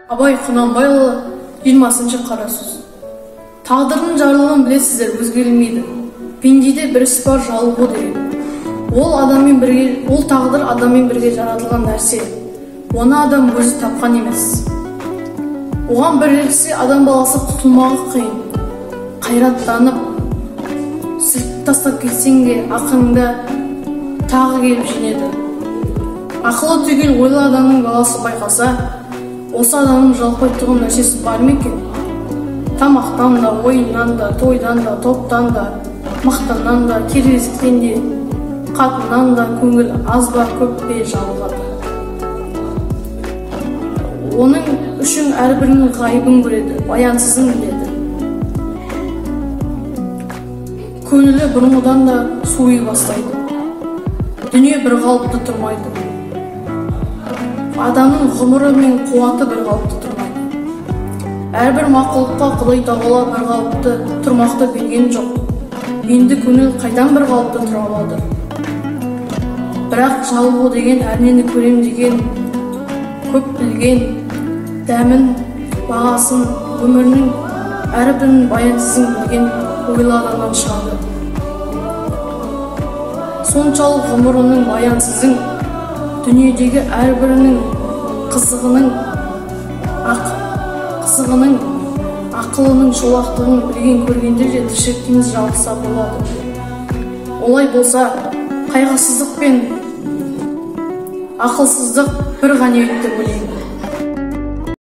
Абай Құнанбайұлы, 20-шы қара сөз. Тағдырдың жарлығын білесіздер, өзгерілмейді. Пендеде бір іс бар, жалығу деген. Ол адаммен бірге, ол тағдыр адаммен бірге жаратылған нәрсе. Оны адам өзі тапқан емес. Оған бір іліксе, адам баласы құтылмағы қиын. Қайраттанып, сілкіп тастап кетсең де, ақырында тағы келіп жеңеді. Ақылы түгел ойлы адамның баласы байқаса, осы адамның жалықпайтұғын нәрсесі бар ма екен? Тамақтан да, ойыннан да, тойдан да, топтан да, мақтаннан да, кербездіктен де, қатыннан да көңіл аз ба, көп пе жалығады. Оның үшін әрбірінің ғайыбын көреді, баянсызын біледі. Көңілі бұрынғыдан да суи бастайды. Дүние бір қалыпты тұрмайды. Адамның ғұмыры мен қуаты бір қалыпты тұрмайды. Әрбір мақұлыққа Құдай тағала бір қалыпты тұрмақты берген жоқ. Енді көңіл қайдан бір қалыпты тұра алады? Бірақ жалығу деген әрнені көрем деген, көп білген, дәмін, бағасын, өмірінің әрбірін баянсызын білген ойлы адамнан шығады. Соншалық ғұмырының баянсызын, дүниедегі әрбірінің қызығының, қызығының, ақылының шолақтығын білген көргендер де тіршіліктен жалықса болады. Олай болса, қайғысыздық пен ақылсыздық бір ғанибет деп ойлаймын.